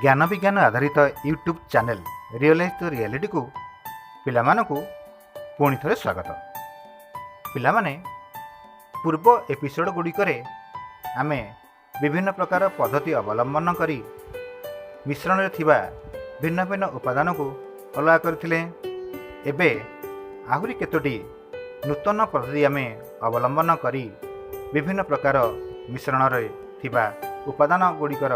ଜ୍ଞାନ ବିଜ୍ଞାନ ଆଧାରିତ ୟୁଟ୍ୟୁବ୍ ଚ୍ୟାନେଲ୍ ରିଅଲାଇଜ୍ ଦ ରିଆଲିଟିକୁ ପିଲାମାନଙ୍କୁ ପୁଣି ଥରେ ସ୍ୱାଗତ। ପିଲାମାନେ, ପୂର୍ବ ଏପିସୋଡ଼ ଗୁଡ଼ିକରେ ଆମେ ବିଭିନ୍ନ ପ୍ରକାର ପଦ୍ଧତି ଅବଲମ୍ବନ କରି ମିଶ୍ରଣରେ ଥିବା ଭିନ୍ନ ଭିନ୍ନ ଉପାଦାନକୁ ଅଲଗା କରିଥିଲେ। ଏବେ ଆହୁରି କେତୋଟି ନୂତନ ପଦ୍ଧତି ଆମେ ଅବଲମ୍ବନ କରି ବିଭିନ୍ନ ପ୍ରକାର ମିଶ୍ରଣରେ ଥିବା ଉପାଦାନ ଗୁଡ଼ିକର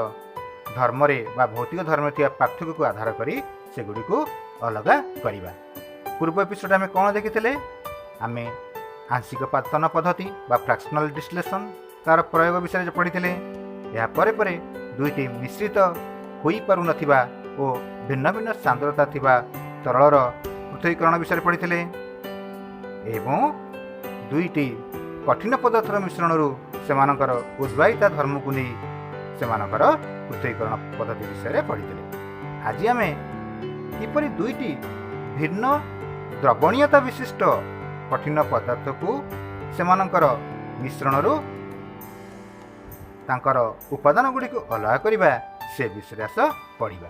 ଧର୍ମରେ ବା ଭୌତିକ ଧର୍ମରେ ଥିବା ପାର୍ଥକ୍ୟକୁ ଆଧାର କରି ସେଗୁଡ଼ିକୁ ଅଲଗା କରିବା। ପୂର୍ବ ଏପିସୋଡ଼ ଆମେ କ'ଣ ଦେଖିଥିଲେ? ଆମେ ଆଂଶିକ ପାତନ ପଦ୍ଧତି ବା ଫ୍ରାକ୍ସନାଲ୍ ଡିଷ୍ଟିଲେସନ୍ ତା'ର ପ୍ରୟୋଗ ବିଷୟରେ ପଢ଼ିଥିଲେ। ଏହା ପରେ ପରେ ଦୁଇଟି ମିଶ୍ରିତ ହୋଇପାରୁନଥିବା ଓ ଭିନ୍ନ ଭିନ୍ନ ସାନ୍ଦ୍ରତା ଥିବା ତରଳର ପୃଥକୀକରଣ ବିଷୟରେ ପଢ଼ିଥିଲେ ଏବଂ ଦୁଇଟି କଠିନ ପଦାର୍ଥର ମିଶ୍ରଣରୁ ସେମାନଙ୍କର ଉଦ୍ବାହିତା ଧର୍ମକୁ ନେଇ ସେମାନଙ୍କର ପୃଥକୀକରଣ ପଦ୍ଧତି ବିଷୟରେ ପଢ଼ିଥିଲେ। ଆଜି ଆମେ କିପରି ଦୁଇଟି ଭିନ୍ନ ଦ୍ରବଣୀୟତା ବିଶିଷ୍ଟ କଠିନ ପଦାର୍ଥକୁ ସେମାନଙ୍କର ମିଶ୍ରଣରୁ ତାଙ୍କର ଉପାଦାନ ଗୁଡ଼ିକୁ ଅଲଗା କରିବା, ସେ ବିଷୟରେ ଆସ ପଢ଼ିବା।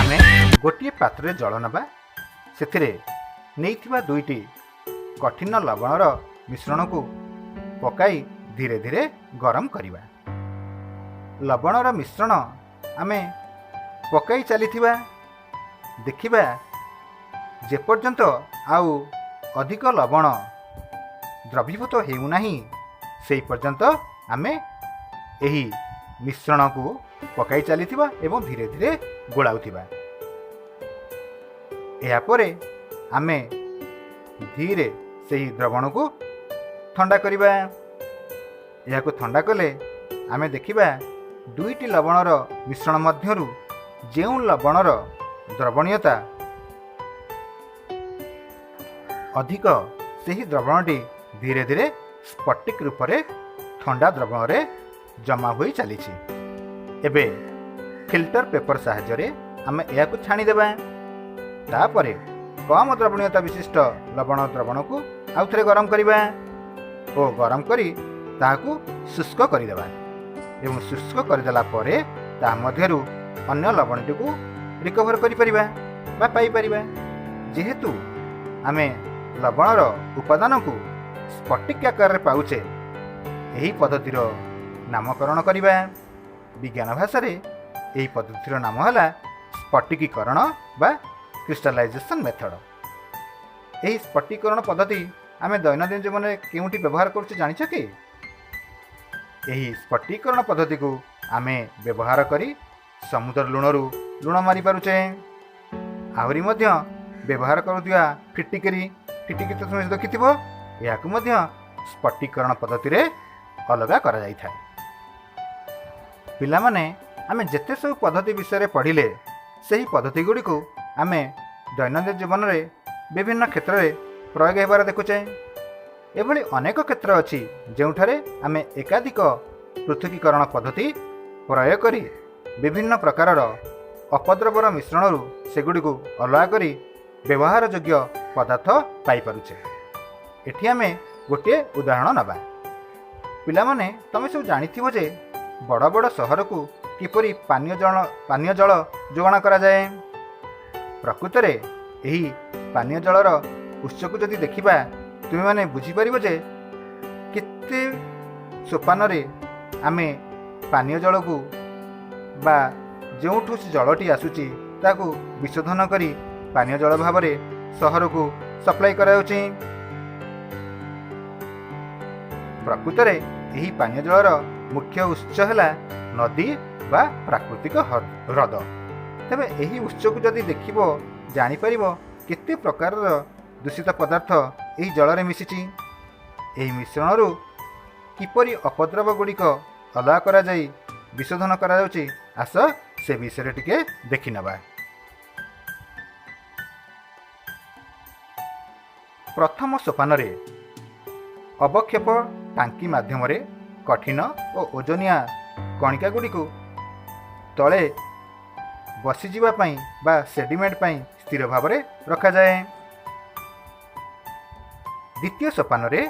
ଆମେ ଗୋଟିଏ ପାତ୍ରରେ ଜଳ ନେବା। ସେଥିରେ ନେଇଥିବା ଦୁଇଟି କଠିନ ଲବଣର ମିଶ୍ରଣକୁ ପକାଇ ଧୀରେ ଧୀରେ ଗରମ କରିବା। ଲବଣର ମିଶ୍ରଣ ଆମେ ପକାଇ ଚାଲିଥିବା। ଦେଖିବା, ଯେପର୍ଯ୍ୟନ୍ତ ଆଉ ଅଧିକ ଲବଣ ଦ୍ରବୀଭୂତ ହେଉନାହିଁ, ସେହି ପର୍ଯ୍ୟନ୍ତ ଆମେ ଏହି ମିଶ୍ରଣକୁ ପକାଇ ଚାଲିଥିବା ଏବଂ ଧୀରେ ଧୀରେ ଗୋଳାଉଥିବା। ଏହାପରେ ଆମେ ଧୀରେ ସେହି ଦ୍ରବଣକୁ ଥଣ୍ଡା କରିବା। ଏହାକୁ ଥଣ୍ଡା କଲେ ଆମେ ଦେଖିବା, ଦୁଇଟି ଲବଣର ମିଶ୍ରଣ ମଧ୍ୟରୁ ଯେଉଁ ଲବଣର ଦ୍ରବଣୀୟତା ଅଧିକ, ସେହି ଦ୍ରବଣଟି ଧୀରେ ଧୀରେ ସ୍ଫଟିକ ରୂପରେ ଥଣ୍ଡା ଦ୍ରବଣରେ ଜମା ହୋଇ ଚାଲିଛି। ଏବେ ଫିଲ୍ଟର ପେପର ସାହାଯ୍ୟରେ ଆମେ ଏହାକୁ ଛାଣିଦେବା। ତାପରେ କମ୍ ଦ୍ରବଣୀୟତା ବିଶିଷ୍ଟ ଲବଣ ଦ୍ରବଣକୁ ଆଉଥରେ ଗରମ କରିବା ଓ ଗରମ କରି ତାହାକୁ ଶୁଷ୍କ କରିଦେବା ଏବଂ ଶୁଷ୍କ କରିଦେଲା ପରେ ତାହା ମଧ୍ୟରୁ ଅନ୍ୟ ଲବଣଟିକୁ ରିକଭର କରିପାରିବା ବା ପାଇପାରିବା। ଯେହେତୁ ଆମେ ଲବଣର ଉପାଦାନକୁ ସ୍ଫଟିକ ଆକାରରେ ପାଉଛେ, ଏହି ପଦ୍ଧତିର ନାମକରଣ କରିବା। ବିଜ୍ଞାନ ଭାଷାରେ ଏହି ପଦ୍ଧତିର ନାମ ହେଲା ସ୍ଫଟିକୀକରଣ ବା କ୍ରିଷ୍ଟାଲାଇଜେସନ୍ ମେଥଡ଼। ଏହି ସ୍ଫଟିକୀକରଣ ପଦ୍ଧତି ଆମେ ଦୈନନ୍ଦିନ ଜୀବନରେ କେଉଁଠି ବ୍ୟବହାର କରୁଛେ, ଜାଣିଛ କି? ଏହି ସ୍ଫଟିକୀକରଣ ପଦ୍ଧତିକୁ ଆମେ ବ୍ୟବହାର କରି ସମୁଦ୍ର ଲୁଣରୁ ଲୁଣ ମାରିପାରୁଛେ। ଆହୁରି ମଧ୍ୟ ବ୍ୟବହାର କରୁଥିବା ଫିଟିକିରି, ଫିଟିକିରି ତ ସମସ୍ତେ ଦେଖିଥିବ, ଏହାକୁ ମଧ୍ୟ ସ୍ଫଟିକୀକରଣ ପଦ୍ଧତିରେ ଅଲଗା କରାଯାଇଥାଏ। ପିଲାମାନେ, ଆମେ ଯେତେ ସବୁ ପଦ୍ଧତି ବିଷୟରେ ପଢ଼ିଲେ, ସେହି ପଦ୍ଧତି ଗୁଡ଼ିକୁ ଆମେ ଦୈନନ୍ଦିନ ଜୀବନରେ ବିଭିନ୍ନ କ୍ଷେତ୍ରରେ ପ୍ରୟୋଗ ହେବାର ଦେଖୁଛେ। ଏଭଳି ଅନେକ କ୍ଷେତ୍ର ଅଛି, ଯେଉଁଠାରେ ଆମେ ଏକାଧିକ ପୃଥକୀକରଣ ପଦ୍ଧତି ପ୍ରୟୋଗ କରି ବିଭିନ୍ନ ପ୍ରକାରର ଅପଦ୍ରବର ମିଶ୍ରଣରୁ ସେଗୁଡ଼ିକୁ ଅଲଗା କରି ବ୍ୟବହାର ଯୋଗ୍ୟ ପଦାର୍ଥ ପାଇପାରୁଛେ। ଏଠି ଆମେ ଗୋଟିଏ ଉଦାହରଣ ନେବା। ପିଲାମାନେ, ତୁମେ ସବୁ ଜାଣିଥିବ ଯେ ବଡ଼ ବଡ଼ ସହରକୁ କିପରି ପାନୀୟ ଜଳ ଯୋଗାଣ କରାଯାଏ। ପ୍ରକୃତରେ ଏହି ପାନୀୟ ଜଳର ଉତ୍ସକୁ ଯଦି ଦେଖିବା, ତୁମେମାନେ ବୁଝିପାରିବ ଯେ କେତେ ସୋପାନରେ ଆମେ ପାନୀୟ ଜଳକୁ ବା ଯେଉଁଠୁ ସେ ଜଳଟି ଆସୁଛି, ତାକୁ ବିଶୋଧନ କରି ପାନୀୟ ଜଳ ଭାବରେ ସହରକୁ ସପ୍ଲାଇ କରାଯାଉଛି। ପ୍ରକୃତରେ ଏହି ପାନୀୟ ଜଳର ମୁଖ୍ୟ ଉତ୍ସ ହେଲା ନଦୀ ବା ପ୍ରାକୃତିକ ହ୍ରଦ। ତେବେ ଏହି ଉତ୍ସକୁ ଯଦି ଦେଖିବ, ଜାଣିପାରିବ କେତେ ପ୍ରକାରର ଦୂଷିତ ପଦାର୍ଥ ଏହି ଜଳରେ ମିଶିଛି। ଏହି ମିଶ୍ରଣରୁ କିପରି ଅପଦ୍ରବ ଗୁଡ଼ିକ ଅଲଗା କରାଯାଇ ବିଶୋଧନ କରାଯାଉଛି, ଆସ ସେ ବିଷୟରେ ଟିକେ ଦେଖିନେବା। ପ୍ରଥମ ସୋପାନରେ ଅବକ୍ଷେପ ଟାଙ୍କି ମାଧ୍ୟମରେ କଠିନ ଓ ଓଜନିଆ କଣିକା ଗୁଡ଼ିକୁ ତଳେ ବସିଯିବା ପାଇଁ ବା ସେଡିମେଣ୍ଟ ପାଇଁ ସ୍ଥିର ଭାବରେ ରଖାଯାଏ। ଦ୍ୱିତୀୟ ସୋପାନରେ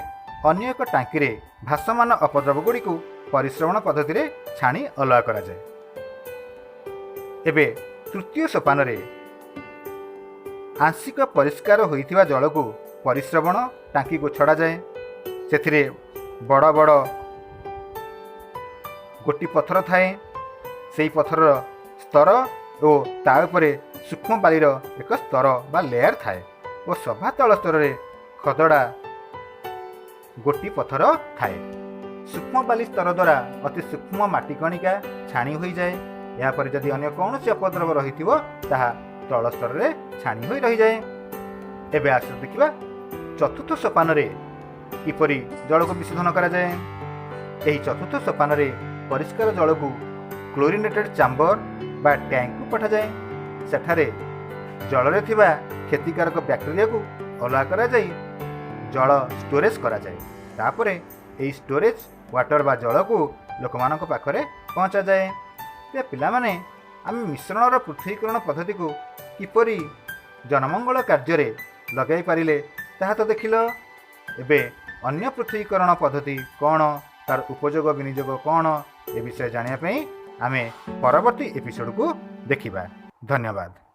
ଅନ୍ୟ ଏକ ଟାଙ୍କିରେ ଭାସମାନ ଅପଦ୍ରବ ଗୁଡ଼ିକୁ ପରିଶ୍ରବଣ ପଦ୍ଧତିରେ ଛାଣି ଅଲଗା କରାଯାଏ। ଏବେ ତୃତୀୟ ସୋପାନରେ ଆଂଶିକ ପରିଷ୍କାର ହୋଇଥିବା ଜଳକୁ ପରିଶ୍ରବଣ ଟାଙ୍କିକୁ ଛଡ଼ାଯାଏ। ସେଥିରେ ବଡ଼ ବଡ଼ ଗୋଟି ପଥର ଥାଏ। ସେହି ପଥରର ସ୍ତର ଓ ତା ଉପରେ ସୂକ୍ଷ୍ମ ବାଲିର ଏକ ସ୍ତର ବା ଲେୟାର ଥାଏ ଓ ସଭା ତଳ ସ୍ତରରେ ଖଦଡ଼ା ଗୋଟି ପଥର ଥାଏ। ସୂକ୍ଷ୍ମ ବାଲି ସ୍ତର ଦ୍ୱାରା ଅତି ସୂକ୍ଷ୍ମ ମାଟି କଣିକା ଛାଣି ହୋଇଯାଏ। ଏହାପରେ ଯଦି ଅନ୍ୟ କୌଣସି ଅପଦ୍ରବ ରହିଥିବ, ତାହା ତଳ ସ୍ତରରେ ଛାଣି ହୋଇ ରହିଯାଏ। ଏବେ ଆସ ଦେଖିବା ଚତୁର୍ଥ ସୋପାନରେ କିପରି ଜଳକୁ ବିଶୋଧନ କରାଯାଏ। ଏହି ଚତୁର୍ଥ ସୋପାନରେ ପରିଷ୍କାର ଜଳକୁ କ୍ଲୋରିନେଟେଡ୍ ଚାମ୍ବର ବା ଟ୍ୟାଙ୍କକୁ ପଠାଯାଏ। ସେଠାରେ ଜଳରେ ଥିବା କ୍ଷତିକାରକ ବ୍ୟାକ୍ଟେରିଆକୁ ଅଲଗା କରାଯାଇ ଜଳ ଷ୍ଟୋରେଜ୍ କରାଯାଏ। ତାପରେ ଏହି ଷ୍ଟୋରେଜ୍ ୱାଟର ବା ଜଳକୁ ଲୋକମାନଙ୍କ ପାଖରେ ପହଞ୍ଚାଯାଏ। ତେବେ ପିଲାମାନେ, ଆମେ ମିଶ୍ରଣର ପୃଥକୀକରଣ ପଦ୍ଧତିକୁ କିପରି ଜନମଙ୍ଗଳ କାର୍ଯ୍ୟରେ ଲଗାଇ ପାରିଲେ, ତାହା ତ ଦେଖିଲ। ଏବେ ଅନ୍ୟ ପୃଥକୀକରଣ ପଦ୍ଧତି କ'ଣ, ତାର ଉପଯୋଗ ବିନିଯୋଗ କ'ଣ, ଏ ବିଷୟରେ ଜାଣିବା ପାଇଁ ଆମେ ପରବର୍ତ୍ତୀ ଏପିସୋଡ଼କୁ ଦେଖିବା। ଧନ୍ୟବାଦ।